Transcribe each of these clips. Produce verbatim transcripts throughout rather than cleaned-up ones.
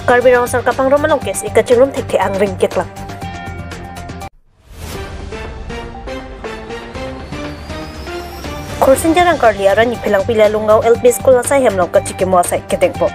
Karbi Rong Asar kapangrum along KSA kachingrum thekthe angring keklang. Khorsin Terang Karli arni Phelangpi Longgaon L P School asai hem along kachikimo asai kedengpo.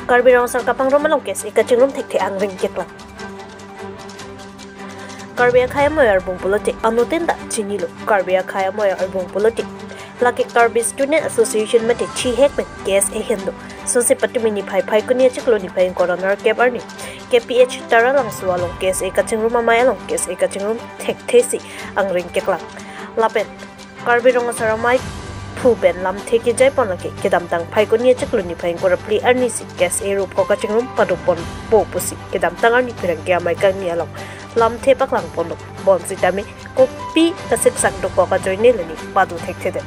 Karbi Rong Asar kapangrum along KSA kachingrum thekthe angring keklang. Karbi akhei amei arbung pulote anuttin ta chinilo. Karbi akhei amei arbung pulote lake Karbi Student Association mate chihek pen KSA henlo. Sonsi patumi niphai Phaikuni achiklo niphai ingkoi ra nerkep arni K P H Taralangso along KSA kachingrum amei along KSA kachingrum thekthesi angring keklang. Lapen Karbi Rong Asar Amei phu pen lamthe kejai pon lake kedamtang Phaikuni achiklo niphai ingkoi ra phli arnisi KSA ropho kachingrum pado ponpo pusi kedamtang arni pherangke amei kangni along lamthe paklang ponlo. Bonsitame kopi kasiksak dokok ajoine leni pado thekthedet.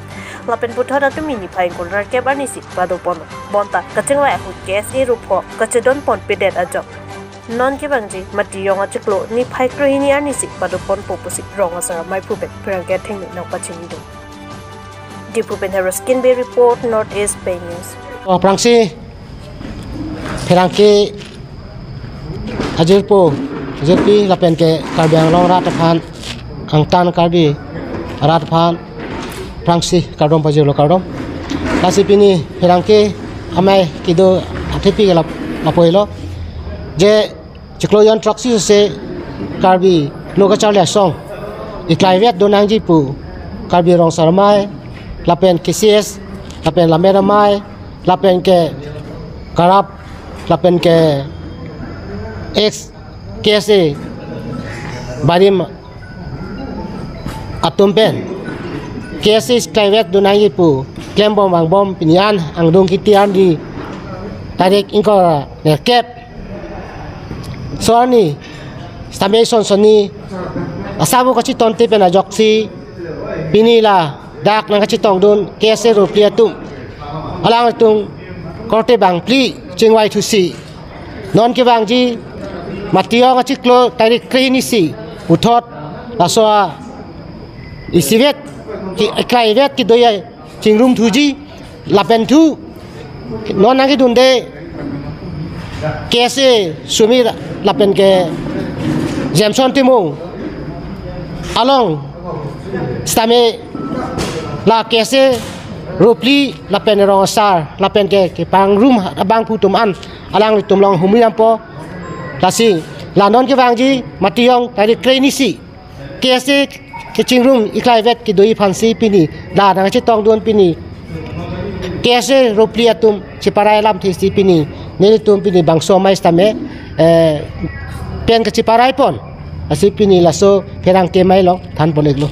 Lapen puthot atumi niphai ingkoi ra nerkep arnisi pado ponlo. Bonta kachingvai ahut KSA ropho kachedon ponpedet ajok non kevangji Matiyong achiklo niphai krehini arnisi pado ponpo pusi Rong Asar Amei phu pen pherangke athengno nangpachinidun. Diphu pen Heros Kinbe report, North East Pei News. Aphrangsi pherangke ajirpo, ajirpi lapen ke Karbi Anglong arat aphan, angtan Karbi arat aphan aphrangsi kardom pajirlo, kardom. Lasi pini pherangke amei kedo athepi ke lap-, lapu-elo. Je chiklo jon throksi se Karbi lo kacharli asong iklaivet donangji pu Karbi Rong Asar Amei lapen K C S lapen Lammet Amei lapen ke karap lapen ke ex KSA barim atum pen KSA iklaivet donangji pu klembom vangbom pini an angdung kiti arni tarik ingkoi ra nerkep so arni sitame sonsonni asabo kachitonte pen ajoksi pini ladak nangkachetongdun KSA ropli atum alanglitum korte bangphli chingvaithusi non kevangji Matiyong achiklo tarik krehini si puthot laso a isivet ki, iklaivet kedo achingrum thuji lapen thu non nangkedunde KSA Sumit lapen ke Jameson Timung along sitame la KSA ropli lapen Rong Asar lapen ke kepangrum abangphu atum an alanglitum along humri dampo. Lasi la non kevangji Matiyong tarik krehini si KSA kachingrum iklaivet kedoji aphansi pini la nangchetongdun pini KSA ropli atum cheparai lamthesi pini nelitum pini bangso amei sitame, eh, pen kacheparai pon. Lasi pini laso pherangke amei along than pon-iklo.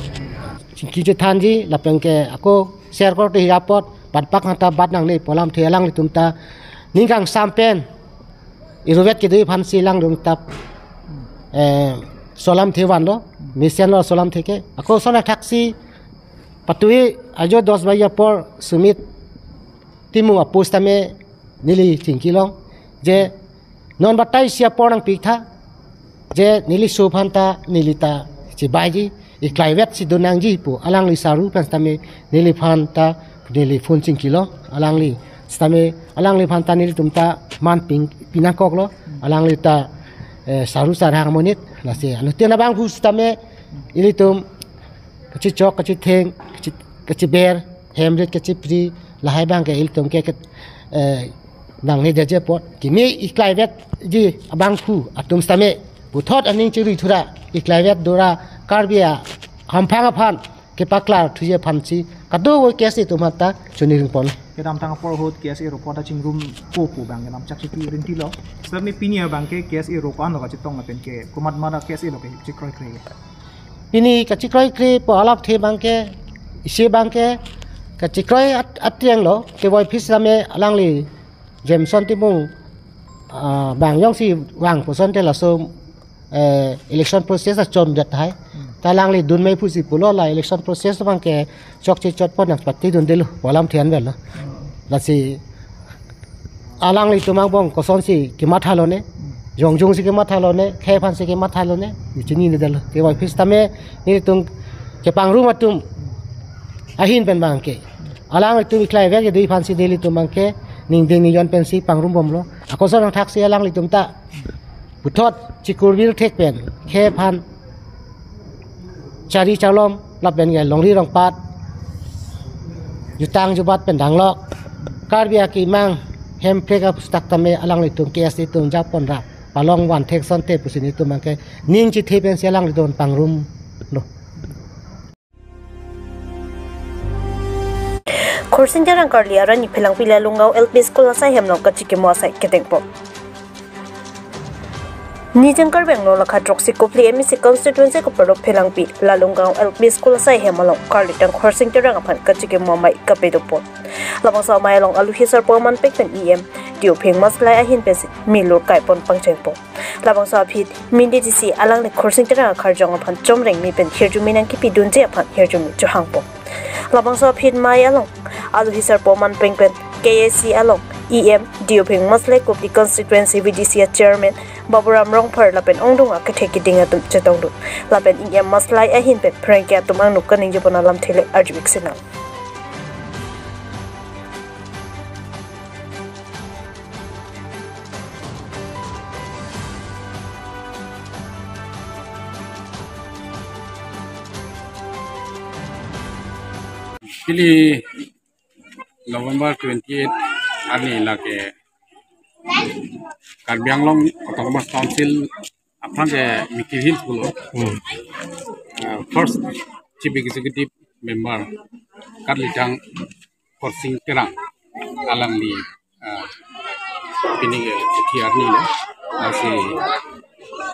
Chingki chethanji lapen ke ako share korte hi apot bat pak hanta bat nangne pu alamthe alanglitum ta ning kangsam pen iruvet kedoji aphansi alanglitum ta, eh, laso alamthe vanlo, mesenlo laso alamthe ke. Ako lason athaksi patui ajo dos baji apor Sumit Timung apo sitame neli chingkilong je non batai isi apor nangpitha je neli laso aphanta neli ta chibaiji iklaivet si donangji pu alangli saru pen sitame neliphan ta neli phone chingkilong alangli sitame alangliphan ta nelitum ta man ping pinangkoklo alangli ta, eh, saru sarhang amonit lasi anuttin abangphu sitame ilitum kachechok kachetheng kache-, kacheber hemrit kachepri lahai abang ke ilitum ke, ke, eh, nangne deje apot kimi iklaivetji abangphu atum sitame puthot aning chiri thura iklaivet dora Karbi ahamphang aphan kepaklar thuji aphansi kadokave KSA atum hanta choningri pon. Kedamtang apor ahut KSA ropho ta chingrumpo pu abang ke namchak chiti rinti lo. Sitame pini abang ke KSA ropho anlo kachetong lapen ke komat mara KSA lo ke chikroikre. Pini kachikroikre pu alapthe abang ke isi abang ke kachikroi at-, atriang lo kevoi phis sitame alangli Jameson Timung, ah, bang jongsi vangpo asonte laso, eh, election process achondet tahai. Hmm. Ta alangli dunmei pusi pulo la election process abang ke chokche chot pon nangpatidundelo pu alamthe anvetlo. Hmm. Lasi alanglitum angbong kosonsi kemathalo ne, hmm, jongjongsi kemathalo ne, khei aphansi kemathalo ne, chinine detlo. Kevoi phis sitame nelitum kepangrum atum ahin pen abangke, alanglitum iklai vek dei aphansi nelitum abangke ningding niyon pensi pangrum bomlo. Ako ason nangthaksi alanglitum ta puthot chikur bir thek pen khei aphan chari chalom lapen ke longri rongpat jutang jubat pen danglok. Karbi akemang Hemprek apustak tame alanglitum K S A atum japon ra palong van thek asonte pusi nelitum abangke ning chithe pensi alanglitum pangrumlo. Khorsing Terang Karli arni Phelangpi Lalunggaon L P School asai hem along kachikimo asai kedengpo. Nijang Karbi Anglong lakha throksi kophli M A C constituency kopado Phelangpi Lalunggaon L P School asai hem along karlitang Khorsing Terang aphan kachikimo amei kapedopo. Labangso amei along aluhi sarpo aman pek pen E M Teopheng Maslai ahin pensi milur kaipon pangchengpo. Labangso aphi mindi tisi alangli Khorsing Terang akarjong aphan chomreng me pen hirjume nangkepidunji aphan hirjume chohangpo. Labangso aphi amei along aluhi sarpo aman pek pen K A C along E M Teopheng Maslai, Kopili constituency V D C a chairman Baburam Rongphar lapen ongdung akethe keding atum chetongdun. Lapen E M Maslai ahin pen pherangke atum angno kaningjepon alamthe le arju-ik sinang. Pini November twenty-eight arni lake Karbi Anglong Autonomous Council aphan ke mikir hil pulo. Hmm. Uh, first Chief Executive Member karlitang Khorsing Terang alangli, uh, pini ke chithi arni lo. Lasi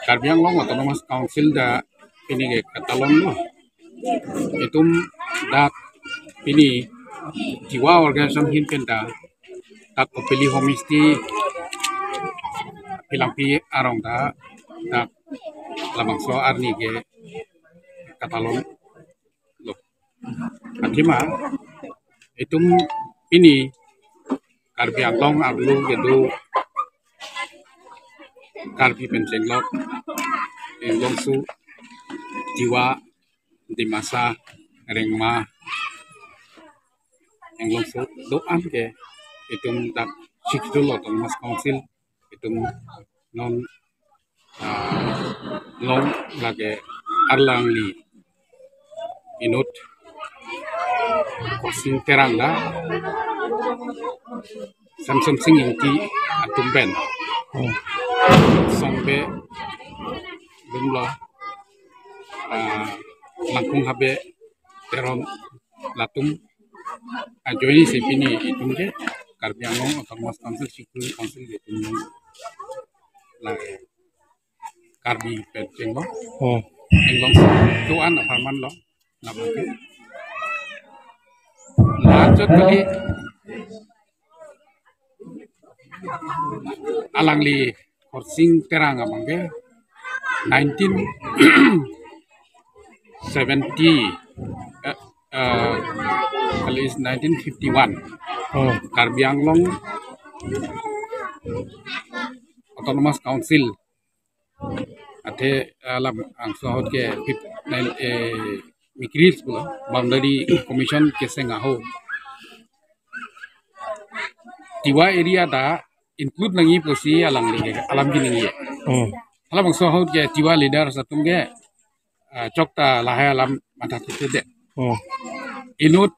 Karbi Anglong Autonomous Council ta pini ke katalon lo. Itum dak pini Tiwa organization ahin pen ta dak Kopili homestay Phelangpi arong ta dak labangso arni ke katalon lo. Athema itum pini Karbi Anglong arlo kedo Karbi pen chenglok, Inglongso, Tiwa, Dimasa, Rengma, Inglongso do-an ke itum dak Sixth Schedule Autonomous Council itum non, ah, long lake arlangli inut Khorsing Terang da Samsonsing Ingti atum pen. Hmm. Songbe Dumlo, ah, Langkung Habe Teron latum ajoine si pini itum ke Karbi Anglong Autonomous Council, Sixth Schedule Council ke itum la Karbi pen chenglo. Hmm. Inglongso do-an apharman lo. Labang ke. Lanjut lagi alangli Khorsing Terang abang ke nineteen seventy, eh, eh, kali is nineteen fifty-one. Hmm. Karbi Anglong Autonomous Council athe alam angso ahut ke fif-, nine, eh, mikir hil pulo, Boundary Commission keseng aho Tiwa area ta include nangji pusi alangli ke alam keningje. Hmm. Halabangso ahut ke Tiwa leaders atum ke, ah, chokta lahai alam matha thekthe det. Hmm. Inut,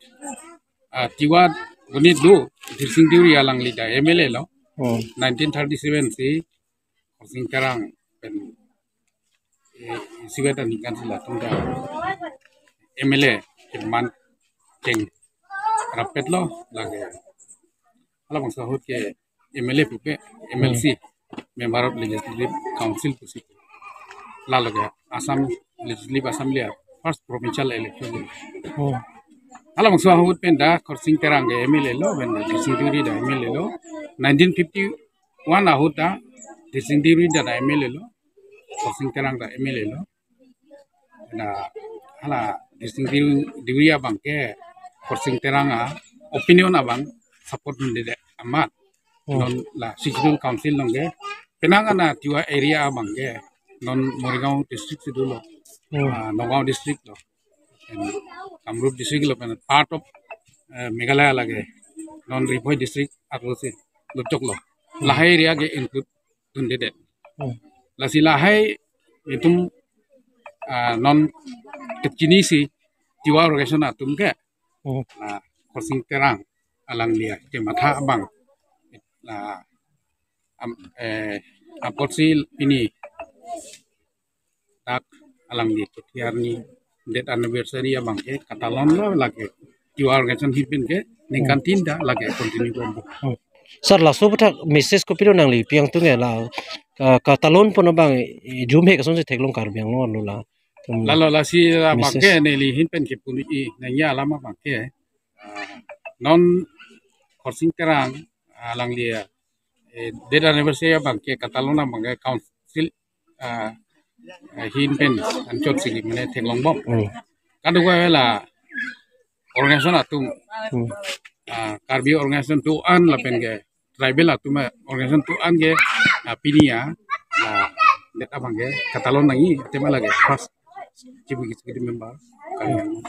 ah, Tiwa gunit do, Dhirsing Deuri alangli ta M L A lo. Hmm. Nineteen thirty-seven si Khorsing Terang pen, eh, isivet aningkan si latum ta M L A keman chengrap-et lo lake. Halabangso ahut ke M L A pupe, M L C, hmm, Member of Legislative Council pusi. Lalo ke Assam Legislative Assembly a first provincial election. Hmm. Halabangso ahut pen ta Khorsing Terang ke M L A lo, pen Dhirsing Deuri ta M L A lo. Nineteen fifty-one ahut ta Dhirsing Deuri ta M L A lo, Khorsing Terang ta M L A lo. Na hala Dhirsing Deuri, Deuri abang ke Khorsing Terang a opinion abang support dunde amat. Hmm. Non la Sixth Schedule Council along ke penang ana Tiwa area abang ke non Morigaon district si dolo. Hmm. Ah, Nagaon district lo. and Kamrup district lo pen part of, eh, Meghalaya lake non Ri Bhoi district arlo si luchok lo. Lahai area ke include dundedet. Hmm. Lasi lahai itum, ah, non kechini si Tiwa organization atum ke, Hmm. ah, Khorsing Terang alangli akematha abang, ah, am, eh, apotsi pini dak alangli kethiarni death anniversary abang ke katalon lo lake. Tiwa organization ahin pen ke ningkan tin ta lake continue bompo. Hmm. Sir, laso aputhak message kopilo nangli pi-ang atum ke la, ka-, katalon pon abang, eh, jum he kason si theklong Karbi Anglong arlo la. Hmm. Lalo lasi abang ke message. Neli ahin pen kepunu i nangji alam abang ke, ah, non Khorsing Terang alangli, eh, death anniversary abang ke katalon abang ke council, ah, ahin pen anchot si mane theklong bom. Hmm. Kadokave la organization atum, Hmm. ah, Karbi organization do-an lapen ke tribal atum, eh, organization do-an ke, ah, pini ya la death abang ke katalon nangji athema lake first chief executive member Karbi Anglong.